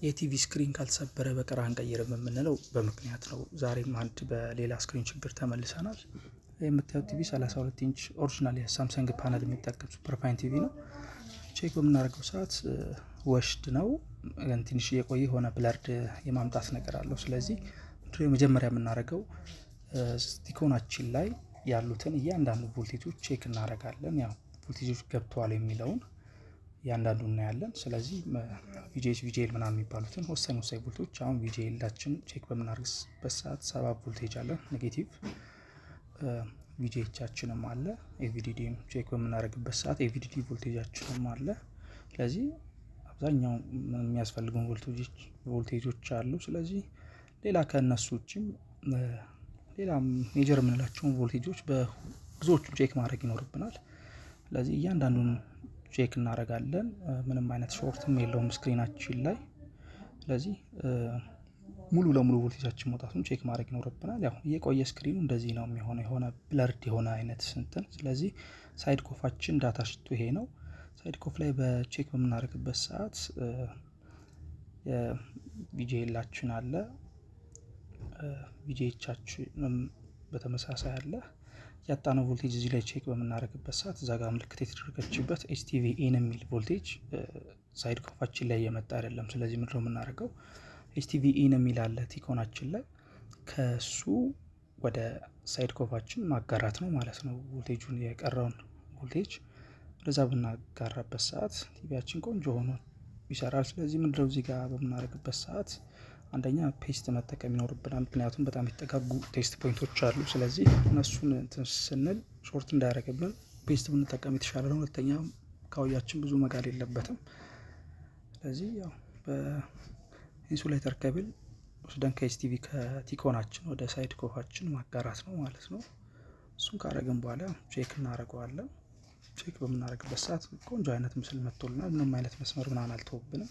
የ TV screen ካልተሰበረ በቀር አንቀይርም የምንለው በምክንያት ነው። ዛሬም አንድ በሌላ screen ችግር ተመልሰናል። የምታዩት ቲቪ 32 inch original የ Samsung panel የሚጠቀም super fine TV ነው። Check በምናደርገው ሰዓት washed ነው፣ ግን ትንሽ የቆየ የሆነ blurred የማምጣት ነገር አለው። ስለዚህ የመጀመሪያ የምናደርገው T-con ኣችን ላይ ያሉትን እያንዳንዱ voltage ኦች check እናደርጋለን። ያው ቮልቴጆች ገብተዋል የሚለውን እያንዳንዱ እናያለን። ስለዚህ VGH፣ VGL ምናምን የሚባሉትን ወሳኝ ወሳኝ ቮልቴጆች፣ አሁን VGL ኣችን check በምናደርግበት ሰዓት 7 ቮልቴጅ አለ negative፣ VGH ኣችንም አለ። AVDD ም check በምናደርግበት ሰዓት AVDD voltage ኣችንም አለ። ስለዚህ አብዛኛው የሚያስፈልጉን ቮልቴጆች አሉ። ስለዚህ ሌላ ከእነሱ ውጭም ሌላ major የምንላቸውን ቮልቴጆች በብዙዎቹን check ማድረግ ይኖርብናል። ስለዚህ እያንዳንዱን check እናደርጋለን። ምንም አይነት short ም የለውም screen ኣችን ላይ። ስለዚህ ሙሉ ለሙሉ ቮልቴጃችን መውጣቱን check ማድረግ ይኖርብናል። ያው የቆየ screen ኑ እንደዚህ ነው የሚሆነው፣ የሆነ blurred የሆነ አይነት ስንትን። ስለዚህ side COF ኣችን data sheet ኡ ይሄ ነው። Side COF ላይ በ check በምናደርግበት ሰዓት የ VGL ኣችን አለ፣ VGH ኣችንም በተመሳሳይ አለ። ያጣነው ቮልቴጅ እዚህ ላይ check በምናደርግበት ሰዓት እዛ ጋር ምልክት የተደረገችበት HTV in የሚል voltage side COF ኣችን ላይ እየመጣ አይደለም። ስለዚህ ምንድነው የምናደርገው? HTV in የሚል አለ T-con ኣችን ላይ፣ ከሱ ወደ side COF ኣችን ማጋራት ነው ማለት ነው። ቮልቴጁን፣ የቀረውን ቮልቴጅ ወደዛ ብናጋራበት ሰዓት ቲቪያችን ቆንጆ ሆኖ ይሰራል። ስለዚህ ምንድነው እዚህ ጋር በምናደርግበት ሰዓት አንደኛ paste መጠቀም ይኖርብናል። ምክንያቱም በጣም የተጠጋጉ test point ኦች አሉ። ስለዚህ እነሱን እንትን ስንል short እንዳያደርግብን paste ብንጠቀም የተሻለ ነው። ሁለተኛ ካውያችን ብዙ መጋል የለበትም። ስለዚህ ያው በ insulator cable ወስደን ከ HTV ከ T-con ኣችን ወደ side COF ኣችን ማጋራት ነው ማለት ነው። እሱን ካረግን በኋላ check እናደርገዋለን። Check በምናደርግበት ሰዓት ቆንጆ አይነት ምስል መጥቶልናል። ምንም አይነት መስመር ምናምን አልተወብንም።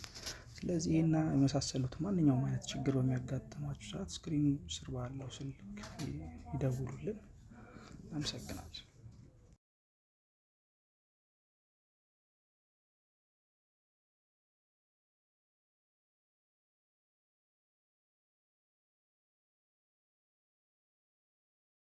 ስለዚህ ይህና የመሳሰሉት ማንኛውም አይነት ችግር በሚያጋጥማችሁ ሰዓት screen ስር ባለው ስልክ ይደውሉልን። አመሰግናለሁ።